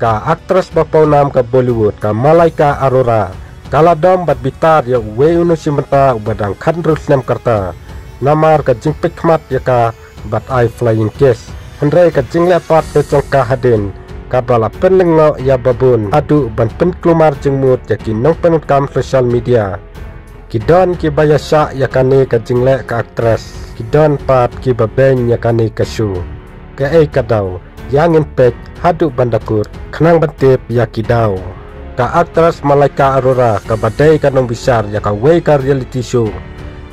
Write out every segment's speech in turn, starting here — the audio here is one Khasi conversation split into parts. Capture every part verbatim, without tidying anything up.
Ka actress ba pawnam ka Bollywood ka Malaika Arora ka la dom bad bitar ïa uwei u nongshim bynta uba dang khathynriew snem ka rta namar ka jingpeit khmat ïa ka bad ai flying kiss. Hynrei ka jingleh pat te jong ka hadien kaba la pynlyngngoh ïa babun haduh ban pynkulmar jingmut ïa ki nongpyndonkam social media. Ki don kiba ïashah ïa kane ka jingleh ka actress, ki don pat kiba beiñ ïa kane ka show. Kaei ka daw, ïa ngin peit haduh ban da kut khnang ban tip ïa ki daw. Ka actress Malaika Arora kaba dei ka nongbishar ïa kawei ka reality show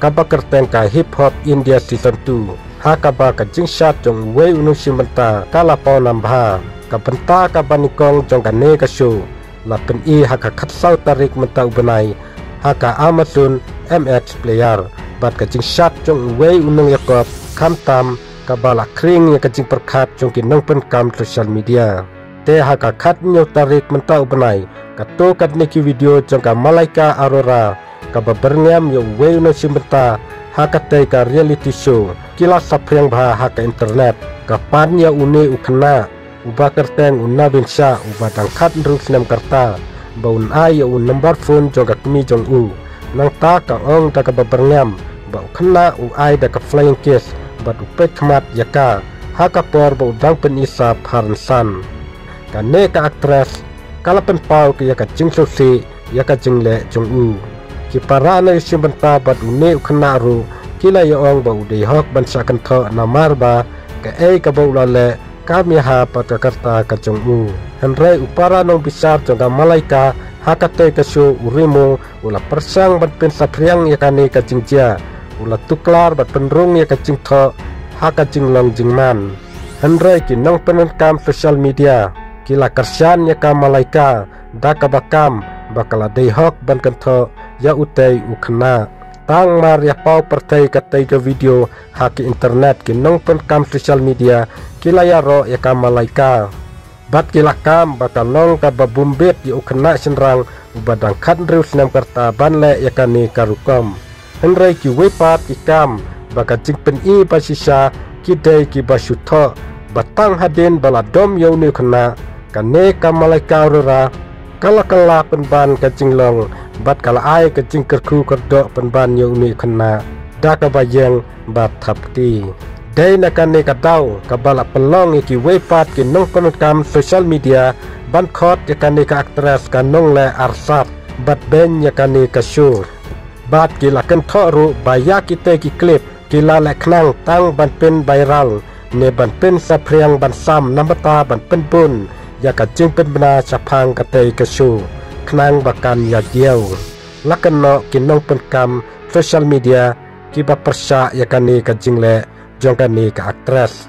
kaba kyrteng ka Hip Hop India Season two, ha kaba ka jingshad jong uwei u nongshim bynta ka la pawnam bha. Ka bynta kaba nyngkong jong kane ka show la pyni ha ka khatsaw tarik mynta u bnai ha ka Amazon MX Player bad ka jingshad jong uwei u nongïakop khamtam kaba la khring ïa ka jingpyrkhat jong ki nongpyndonkam social media. Te ha ka khathynñiew tarik mynta u bnai, kato katne ki video jong ka Malaika Arora kaba byrngem ïa uwei u nongshim bynta ha katei ka reality show ki la saphriang bha ha ka internet. Ka pan ïa une u khynnah uba kyrteng u Navin Shah uba dang khathynriew snem ka rta ba un ai ïa u number phone jong ka kmie jong u. Nangta ka ong da kaba byrngem ba u khynnah u ai da ka flying kiss bad u peit khmat ïa ka ha ka por ba u dang pyni sap ha rynsan. Kane ka actress ka la pynpaw ïa ka jingsngewsih ïa ka jingleh jong u. Ki para nongshim bynta bad une u khynnah ruh ki la ïa ong ba u dei hok ban shah kynthoh namar ba kaei kaba u la leh kam ïa ha pat ka rta ka jong u. Hynrei u para nongbishar jong ka Malaika ha katei ka show u Rimo u la pyrshang ban pynsaphriang ïa kane ka jingjia. U la tuklar bad pynrung ïa ka jingthoh ha ka jinglong jingman. Hynrei ki nongpyndonkam social media ki la kyrshan ïa ka Malaika da kaba kam ba ka la dei hok ban kynthoh ïa utei u khynnah. Tang mar ïa paw pyrthei katei ka video ha ki internet, ki nongpyndonkam social media ki la ïaroh ïa ka Malaika bad ki la kam ba ka long kaba bym bit ïa u khynnah shynrang uba dang khathynriew snem ka rta ban leh ïa kane ka rukom. Hynrei kiwei pat ki kam ba ka jingpyni ba shisha ki dei kiba shu thoh ba tang hadien ba la dom ïa une u khynnah, kane ka Malaika Arora ka la kylla pynban ka jinglong bad ka la ai ka jingkyrkhu kyrdoh pynban ïa une u khynnah da kaba ïeng bad thap kti. Dei na kane ka daw kaba la pynlong ïa kiwei pat ki nongpyndonkam social media ban khot ïa kane ka actress ka nongleh arsap bad beiñ ïa kane ka show. Bad ki la kynthoh ruh ba ïa kitei ki clip ki la leh khnang tang ban pyn viral ne ban pynsaphriang ban sam namar ta ban pynbun ïa ka jingpynbna shaphang katei ka show khnang ba kan ïa jia. La kynnoh ki nongpyndonkam social media kiba pyrshah ïa kane ka jingleh jong kane ka actress.